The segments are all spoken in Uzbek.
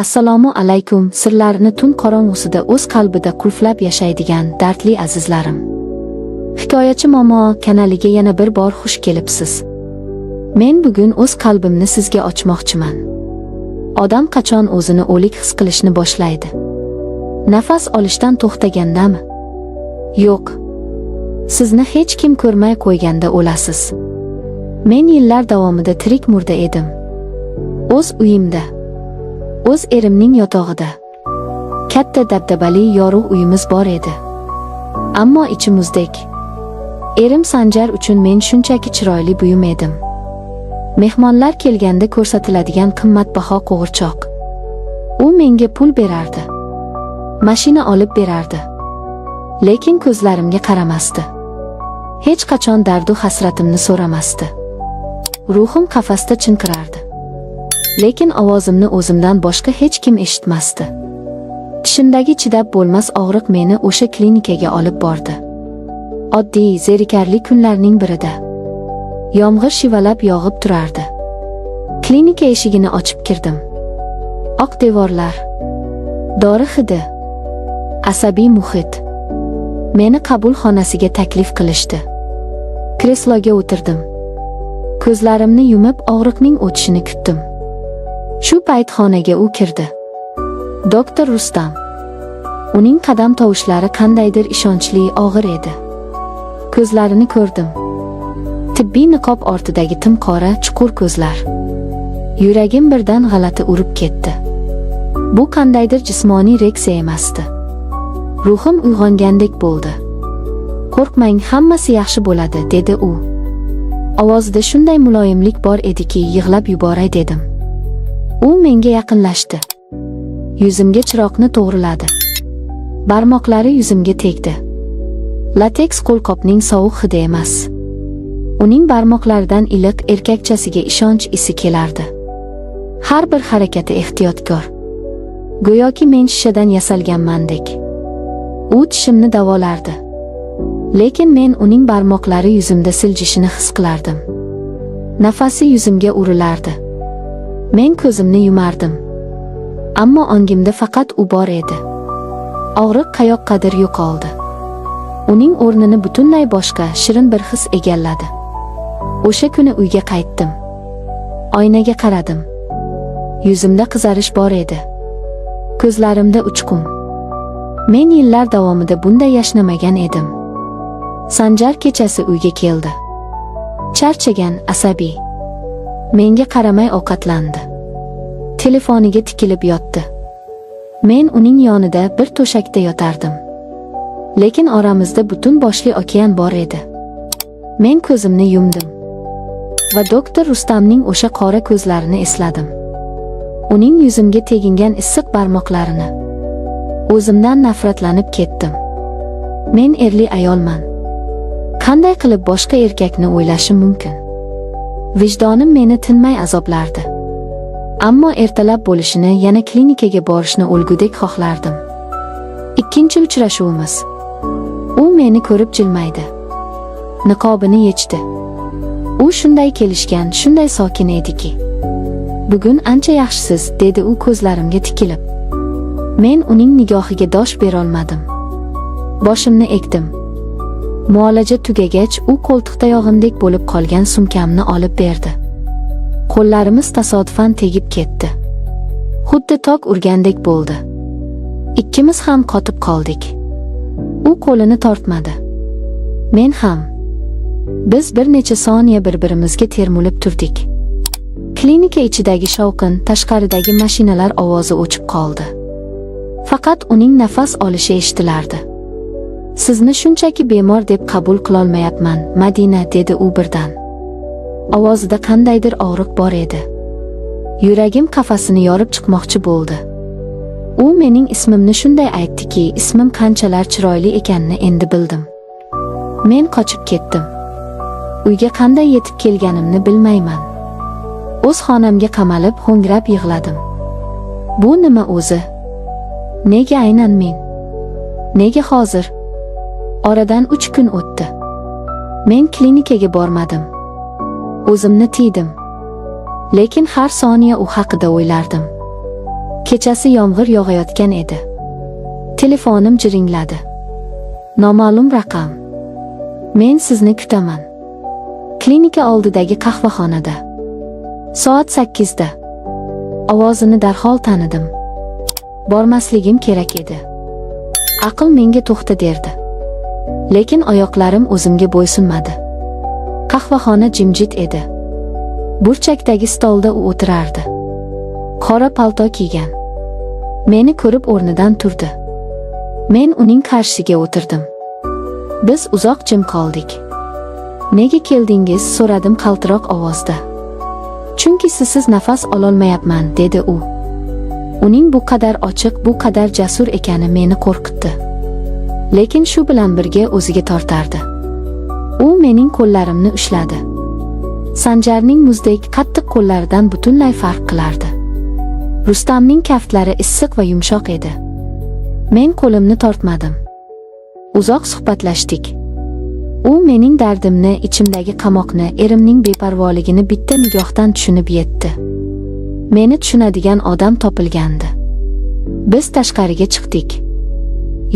Assalomu alaykum, sirlarini tun qorong'usida o'z qalbida qulflab yashaydigan dardli azizlarim. Hikoyachi momo kanaliga yana bir bor xush kelibsiz. Men bugun o'z qalbimni sizga ochmoqchiman. Odam qachon o'zini o'lik his qilishni boshlaydi? Nafas olishdan to'xtagandami? Yo'q. Sizni hech kim ko'rmay qo'yganda o'lasiz. Men yillar davomida tirik murda edim. O'z uyimda. O'z erimning yotog'ida. Katta, dabdabali, yorug' uyimiz bor edi. Ammo ichi muzdek. Erim Sanjar uchun men shunchaki chiroyli buyum edim. Mehmonlar kelganda ko'rsatiladigan qimmatbaho qo'g'irchoq. U menga pul berardi. Mashina olib berardi. Lekin ko'zlarimga qaramasdi. Hech qachon dardu hasratimni so'ramasdi. Ruhim qafasda chinqirardi. Lekin ovozimni o'zimdan boshqa hech kim eshitmasdi. Tishimdagi chidab bo'lmas og'riq meni o'sha klinikaga olib bordi. Oddiy, zerikarli kunlarning birida. Yomg'ir shivalab yog'ib turardi. Klinika eshigini ochib kirdim. Oq devorlar. Dori hidi. Asabiy muhit. Meni qabul xonasiga taklif qilishdi. Kresloga o'tirdim. Ko'zlarimni yumib, og'riqning o'tishini kutdim. Shu payt xonaga u kirdi. Doktor Rustam. Uning qadam tovushlari qandaydir ishonchli, og'ir edi. Ko'zlarini ko'rdim. Tibbiy niqob ortidagi tim qora, chuqur ko'zlar. Yuragim birdan g'alati urib ketdi. Bu qandaydir jismoniy reaksiya emasdi. Ruhim uyg'ongandek bo'ldi. "Qo'rqmang, hammasi yaxshi bo'ladi", dedi u. Ovozida shunday muloyimlik bor ediki, yig'lab yuboray dedim. U menga yaqinlashdi. Yuzimga chiroqni to'g'riladi. Barmoqlari yuzimga tegdi. Lateks qo'lqopning sovuq hidi emas. Uning barmoqlaridan iliq, erkakchasiga ishonch isi kelardi. Har bir harakati ehtiyotkor. Go'yoki men shishadan yasalganmandek. U tishimni davolardi. Lekin men uning barmoqlari yuzimda siljishini his qilardim. Nafasi yuzimga urilardi. Men ko'zimni yumardim. Ammo ongimda faqat u bor edi. Og'riq qayoqqadir yo'qoldi. Uning o'rnini butunlay boshqa, shirin bir his egalladi. O'sha kuni uyga qaytdim. Oynaga qaradim. Yuzimda qizarish bor edi. Ko'zlarimda uchqun. Men yillar davomida bunday yashnamagan edim. Sanjar kechasi uyga keldi. Charchagan, asabiy. Menga qaramay ovqatlandi. Telefoniga tikilib yotdi. Men uning yonida bir to'shakda yotardim. Lekin oramizda butun boshli okean bor edi. Men ko'zimni yumdim. Va doktor Rustamning o'sha qora ko'zlarini esladim. Uning yuzimga tegingan issiq barmoqlarini. O'zimdan nafratlanib ketdim. Men erli ayolman. Qanday qilib boshqa erkakni o'ylashim mumkin? Vijdonim meni tinmay azoblardi. Ammo ertalab bo'lishini, yana klinikaga borishni o'lgudek xohlardim. Ikkinchi uchrashuvimiz. U meni ko'rib jilmaydi. Niqobini yechdi. U shunday kelishgan, shunday sokin ediki. "Bugun ancha yaxshisiz", dedi u ko'zlarimga tikilib. Men uning nigohiga dosh berolmadim. Boshimni egdim. Muolaja tugagach, u qo'ltiqtayog'imdek bo'lib qolgan sumkamni olib berdi. Qo'llarimiz tasodifan tegib ketdi. Xuddi tok urgandek bo'ldi. Ikkimiz ham qotib qoldik. U qo'lini tortmadi. Men ham. Biz bir necha soniya bir-birimizga termulib turdik. Klinika ichidagi shovqin, tashqaridagi mashinalar ovozi o'chib qoldi. Faqat uning nafas olishi eshitilardi. "Sizni shunchaki bemor deb qabul qilolmayapman, Madina", dedi u birdan. Ovozida qandaydir og'riq bor edi. Yuragim qafasini yorib chiqmoqchi bo'ldi. U mening ismimni shunday aytdiki, ismim qanchalar chiroyli ekanini endi bildim. Men qochib ketdim. Uyga qanday yetib kelganimni bilmayman. O'z xonamga qamalib, ho'ngrab yig'ladim. Bu nima o'zi? Nega aynan men? Nega hozir? Oradan 3 kun o'tdi. Men klinikaga bormadim. O'zimni tiydim. Lekin har soniya u haqida o'ylardim. Kechasi yomg'ir yog'ayotgan edi. Telefonim jiringladi. Noma'lum raqam. Men sizni kutaman. Klinika oldidagi qahvaxonada. Soat 8da. Ovozini darhol tanidim. Bormasligim kerak edi. Aql menga to'xta derdi. Lekin oyoqlarim o'zimga bo'ysunmadi. Qahvaxona jimjit edi. Burchakdagi stolda u o'tirardi. Qora palto kiygan. Meni ko'rib o'rnidan turdi. Men uning qarshisiga o'tirdim. Biz uzoq jim qoldik. "Nega keldingiz?" so'radim qaltiroq ovozda. "Chunki sizsiz nafas ololmayapman", dedi u. Uning bu qadar ochiq, bu qadar jasur ekani meni qo'rqitdi. Lekin shu bilan birga o'ziga tortardi. U mening qo'llarimni ushladi. Sanjarning muzdek qattiq qo'llaridan butunlay farq qilardi. Rustamning kaftlari issiq va yumshoq edi. Men qo'limni tortmadim. Uzoq suhbatlashdik. U mening dardimni, ichimdagi qamoqni, erimning beparvoligini bitta nigohdan tushunib yetdi. Meni tushunadigan odam topilgandi. Biz tashqariga chiqdik.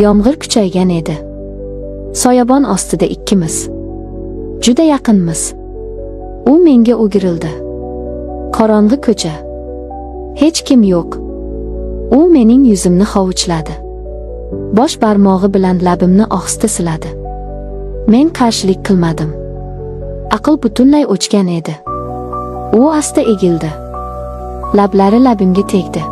Yomg'ir kuchaygan edi. Soyabon ostida ikkimiz. Juda yaqinmiz. U menga o'girildi. Qorong'i ko'cha. Hech kim yo'q. U mening yuzimni hovuchladi. Bosh barmog'i bilan labimni ohista siladi. Men qarshilik qilmadim. Aql butunlay o'chgan edi. U asta egildi. Lablari labimga tegdi.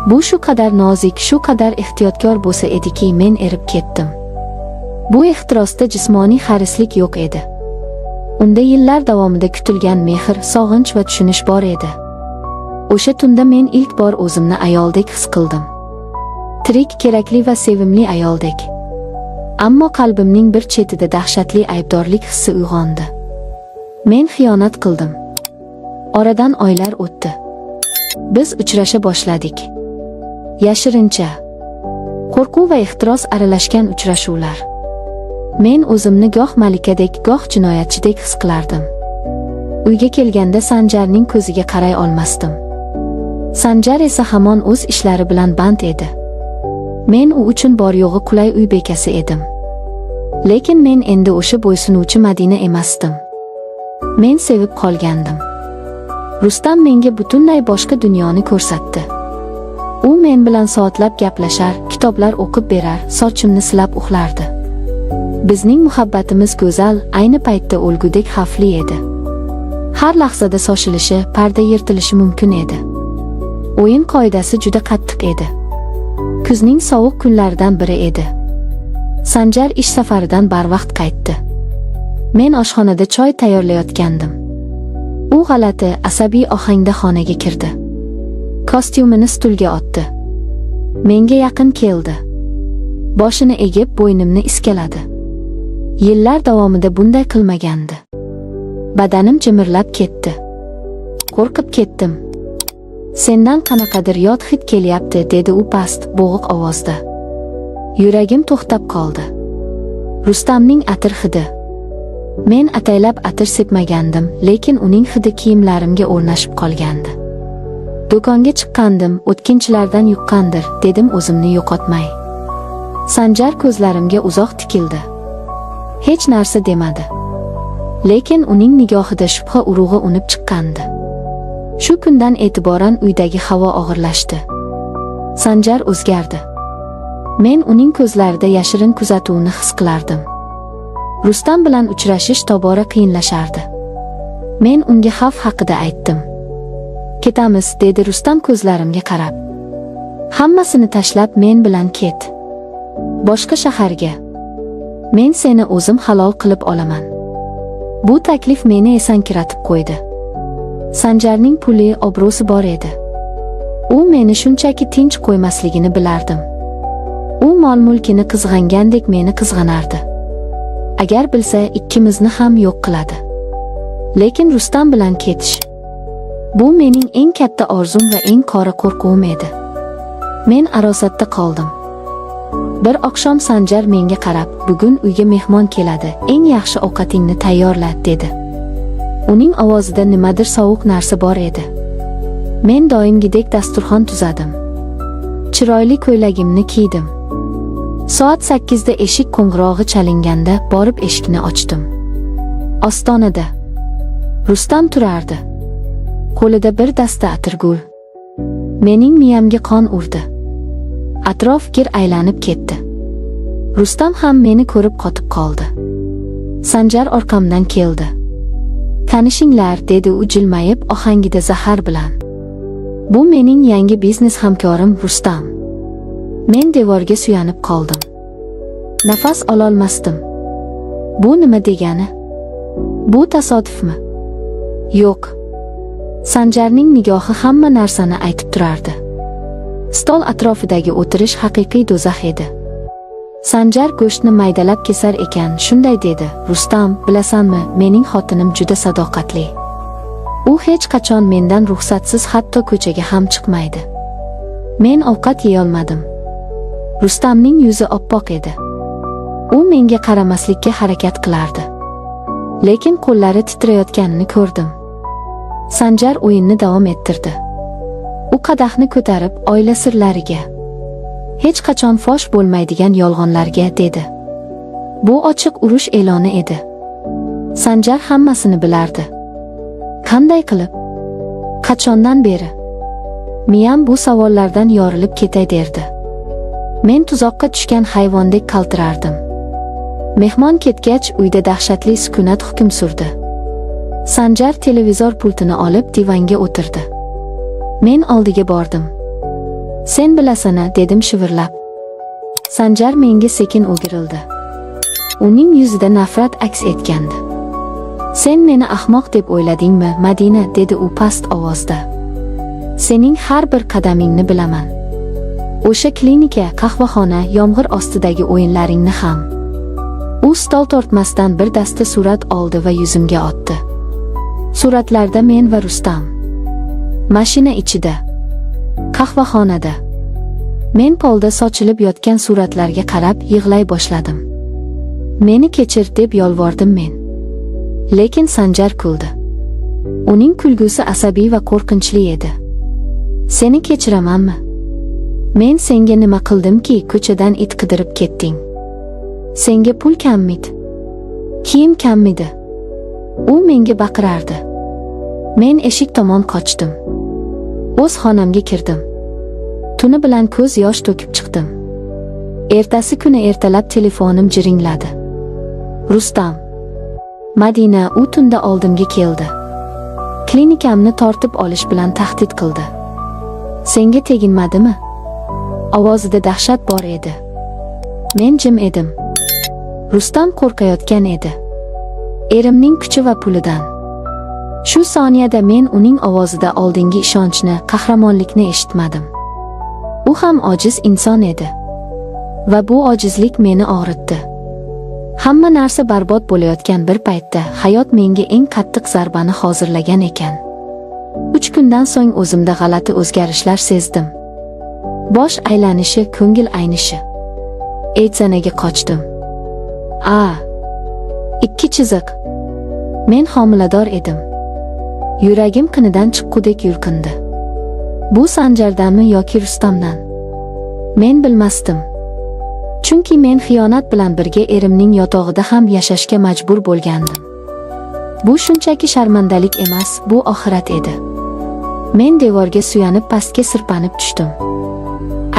Bu shu qadar nozik, shu qadar ehtiyotkor bo'sa ediki, men erib ketdim. Bu ehtirosda jismoniy harislik yo'q edi. Unda yillar davomida kutilgan mehr, sog'inch va tushunish bor edi. O'sha tunda men ilk bor o'zimni ayoldek his qildim. Tirik, kerakli va sevimli ayoldek. Ammo qalbimning bir chetida dahshatli aybdorlik hissi uyg'ondi. Men xiyonat qildim. Oradan oylar o'tdi. Biz uchrasha boshladik. Yashirincha. Qo'rquv va ehtiros aralashgan uchrashuvlar. Men o'zimni goh malikadek, goh jinoyatchidek his qilardim. Uyga kelganda Sanjarning ko'ziga qaray olmasdim. Sanjar esa hamon o'z ishlari bilan band edi. Men u uchun bor yo'g'i qulay uy bekasi edim. Lekin men endi o'sha bo'ysunuvchi Madina emasdim. Men sevib qolgandim. Rustam menga butunlay boshqa dunyoni ko'rsatdi. U men bilan soatlab gaplashar, kitoblar o'qib berar, sochimni silab uxlardi. Bizning muhabbatimiz go'zal, ayni paytda o'lgudek xavfli edi. Har lahzada shoshilishi, parda yirtilishi mumkin edi. O'yin qoidasi juda qattiq edi. Kuzning sovuq kunlaridan biri edi. Sanjar ish safaridan barvaqt qaytdi. Men oshxonada choy tayyorlayotgandim. U g'alati, asabiy ohangda xonaga kirdi. Kostyumini stulga otdi. Menga yaqin keldi. Boshini egib, bo'ynimni iskaladi. Yillar davomida bunday qilmagandi. Badanim jimirlab ketdi. Qo'rqib ketdim. "Sendan qanaqadir yot hid kelyapti", dedi u past, bo'g'iq ovozda. Yuragim to'xtab qoldi. Rustamning atir hidi. Men ataylab atir sepmagandim, lekin uning hidi kiyimlarimga o'rnashib qolgandi. Do'konga chiqqandim, o'tkinchilardan yuqqandir, dedim o'zimni yo'qotmay. Sanjar ko'zlarimga uzoq tikildi. Hech narsa demadi. Lekin uning nigohida shubha urug'i unib chiqqandi. Shu kundan e'tiboran uydagi havo og'irlashdi. Sanjar o'zgardi. Men uning ko'zlarida yashirin kuzatuvni his qilardim. Rustam bilan uchrashish tobora qiyinlashardi. Men unga xavf haqida aytdim. "Ketamiz", dedi Rustam ko'zlarimga qarab. "Hammasini tashlab men bilan ket. Boshqa shaharga. Men seni o'zim halol qilib olaman." Bu taklif meni esankiratib qo'ydi. Sanjarning puli, obro'si bor edi. U meni shunchaki tinch qo'ymasligini bilardim. U mol-mulkini qizg'angandek meni qizg'anardi. Agar bilsa, ikkimizni ham yo'q qiladi. Lekin Rustam bilan ketish, bu mening eng katta orzum va eng qora qo'rquvim edi. Men arosatda qoldim. Bir oqshom Sanjar menga qarab, "Bugun uyga mehmon keladi, eng yaxshi ovqatingni tayyorla", dedi. Uning ovozida nimadir sovuq narsa bor edi. Men doimgidek dasturxon tuzadim. Chiroyli ko'ylagimni kiydim. Soat 8 da eshik qo'ng'irog'i chalinganda borib eshikni ochdim. Ostonada Rustam turardi. Qo'lida bir dasta atirgul. Mening miyamga qon urdi. Atrof gir aylanib ketdi. Rustam ham meni ko'rib qotib qoldi. Sanjar orqamdan keldi. "Tanishinglar," dedi u jilmayib, ohangida zahar bilan. "Bu mening yangi biznes hamkorim Rustam." Men devorga suyanib qoldim. Nafas ololmasdim. Bu nima degani? Bu tasodifmi? Yo'q. Sanjarning nigohi hamma narsani aytib turardi. Stol atrofidagi o'tirish haqiqiy do'zax edi. Sanjar go'shtni maydalab kesar ekan, shunday dedi: "Rustam, bilasanmi, mening xotinim juda sadoqatli. U hech qachon mendan ruxsatsiz hatto ko'chaga ham chiqmaydi." Men ovqat yeyolmadim. Rustamning yuzi oppoq edi. U menga qaramaslikka harakat qilardi. Lekin qo'llari titrayotganini ko'rdim. Sanjar o'yinni davom ettirdi. U qadahni ko'tarib, "Oila sirlariga. Hech qachon fosh bo'lmaydigan yolg'onlarga," dedi. Bu ochiq urush e'loni edi. Sanjar hammasini bilardi. Qanday qilib? Qachondan beri? Miyam bu savollardan yorilib ketay derdi. Men tuzoqqa tushgan hayvondek qaltirardim. Mehmon ketgach, uyda dahshatli sukunat hukm surdi. Sanjar televizor pultini olib divanga o'tirdi. Men oldiga bordim. "Sen bilasan-a," dedim shivirlab. Sanjar menga sekin o'girildi. Uning yuzida nafrat aks etgandi. "Sen meni ahmoq deb o'yladingmi, Madina?" dedi u past ovozda. "Sening har bir qadamingni bilaman. O'sha klinika, qahvaxona, yomg'ir ostidagi o'yinlaringni ham." U stol tortmasidan bir dasta surat oldi va yuzimga otdi. Suratlarda men va Rustam. Mashina ichida. Qahvaxonada. Men polda sochilib yotgan suratlarga qarab yig'lay boshladim. "Meni kechir," deb yolvordim men. Lekin Sanjar kuldi. Uning kulgusi asabiy va qo'rqinchli edi. "Seni kechiramanmi? Men senga nima qildimki, ko'chadan it qidirib ketding? Senga pul kammidi? Kiyim kammidi?" U menga baqirardi. Men eshik tomon qochdim. O'z xonamga kirdim. Tuni bilan ko'z yosh to'kib chiqdim. Ertasi kuni ertalab telefonim jiringladi. Rustam. "Madina, u tunda oldimga keldi. Klinikamni tortib olish bilan tahdid qildi. Senga teginmadimi?" Ovozida dahshat bor edi. Men jim edim. Rustam qo'rqayotgan edi. Erimning kuchi va pulidan. Shu soniyada men uning ovozida oldingi ishonchni, qahramonlikni eshitmadim. U ham ojiz inson edi. Va bu ojizlik meni og'ritdi. Hamma narsa barbod bo'layotgan bir paytda hayot menga eng qattiq zarbani hozirlagan ekan. 3 kundan so'ng o'zimda g'alati o'zgarishlar sezdim. Bosh aylanishi, ko'ngil aynishi. Aytsanaga qochdim. A. Ikki chiziq. Men homilador edim. Yuragim qinidan chiqqudek yulqindi. Bu Sanjardanmi yoki Rustamdan? Men bilmasdim. Chunki men xiyonat bilan birga erimning yotog'ida ham yashashga majbur bo'lgandim. Bu shunchaki sharmandalik emas, bu oxirat edi. Men devorga suyanib pastga sirpanib tushdim.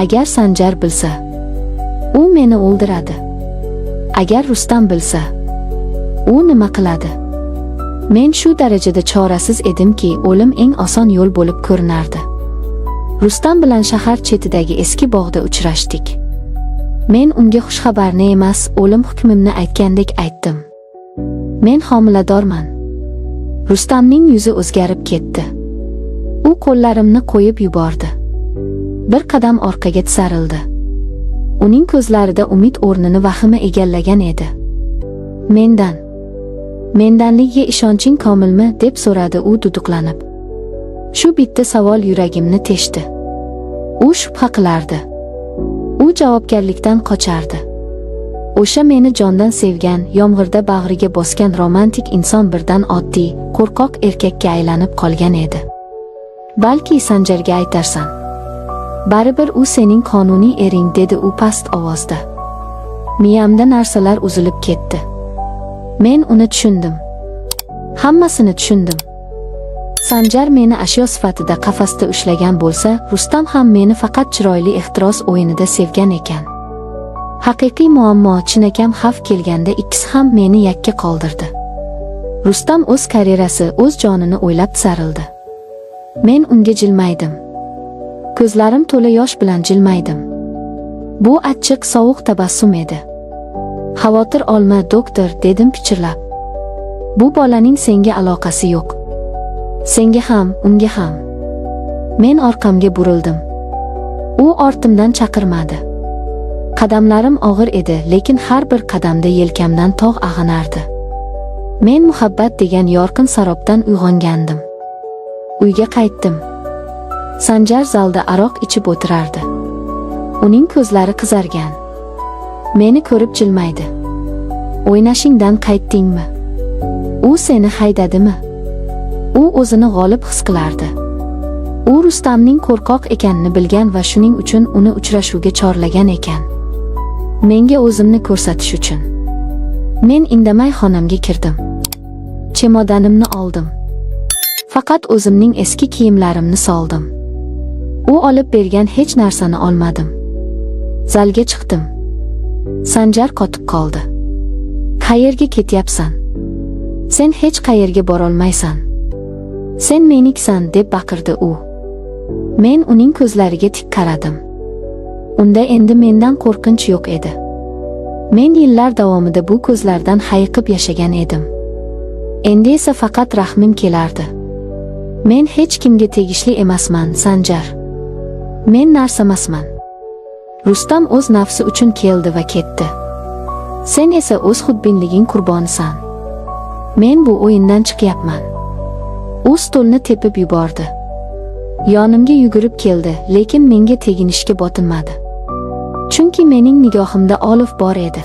Agar Sanjar bilsa, u meni o'ldiradi. Agar Rustam bilsa, u nima qiladi? Men shu darajada chorasiz edimki, o'lim eng oson yo'l bo'lib ko'rinardi. Rustam bilan shahar chetidagi eski bog'da uchrashdik. Men unga xushxabarni emas, o'lim hukmimni aytgandek aytdim. "Men homiladorman." Rustamning yuzi o'zgarib ketdi. U qo'llarimni qo'yib yubordi. Bir qadam orqaga tisarildi. Uning ko'zlarida umid o'rnini vahima egallagan edi. "Mendan. Mendanligiga ishonching komilmi?" deb so'radi u duduqlanib. Shu bitta savol yuragimni teshdi. U shubha qilardi. U javobgarlikdan qochardi. O'sha meni jondan sevgan, yomg'irda bag'riga bosgan romantik inson birdan oddiy, qo'rqoq erkakka aylanib qolgan edi. "Balki Sanjarga aytarsan. Baribir u sening qonuniy ering, dedi u past ovozda. Miyamda narsalar uzilib ketdi. Men uni tushundim. Hammasini tushundim. Sanjar meni ashyo sifatida qafasda ushlagan bo'lsa, Rustam ham meni faqat chiroyli ehtiros o'yinida sevgan ekan. Haqiqiy muammo, chinakam xavf kelganda ikkisi ham meni yakka qoldirdi. Rustam o'z karyerasi, o'z jonini o'ylab tisarildi. Men unga jilmaydim. Ko'zlarim to'la yosh bilan jilmaydim. Bu achchiq, sovuq tabassum edi. Xavotir olma, doktor, dedim pichirlab. Bu bolaning senga aloqasi yo'q. Senga ham, unga ham. Men orqamga burildim. U ortimdan chaqirmadi. Qadamlarim og'ir edi, lekin har bir qadamda yelkamdan tog' ag'anardi. Men muhabbat degan yorqin sarobdan uyg'ongandim. Uyga qaytdim. Sanjar zalda aroq ichib o'tirardi. Uning ko'zlari qizargan. Meni ko'rib jilmaydi. O'ynashingdan qaytdingmi? U seni haydadimi? U o'zini g'olib his qilardi. U Rustamning qo'rqoq ekanini bilgan va shuning uchun uni uchrashuvga chorlagan ekan. Menga o'zimni ko'rsatish uchun. Men indamay xonamga kirdim. Chemodanimni oldim. Faqat o'zimning eski kiyimlarimni soldim. U olib bergan hech narsani olmadim. Zalga chiqdim. Sanjar qotib qoldi. Qayerga ketyapsan? Sen hech qayerga borolmaysan. Sen meniksan, deb baqirdi u. Men uning ko'zlariga tik qaradim. Unda endi mendan qo'rqinch yo'q edi. Men yillar davomida bu ko'zlardan hayiqib yashagan edim. Endi esa faqat rahmim kelardi. Men hech kimga tegishli emasman, Sanjar. Men narsamasman. Rustam o'z nafsi uchun keldi va ketdi. Sen esa o'z xudbinliging qurbonisan. Men bu o'yindan chiqyapman. U stolni tepib yubordi. Yonimga yugurib keldi, lekin menga teginishga botinmadi. Chunki mening nigohimda olov bor edi.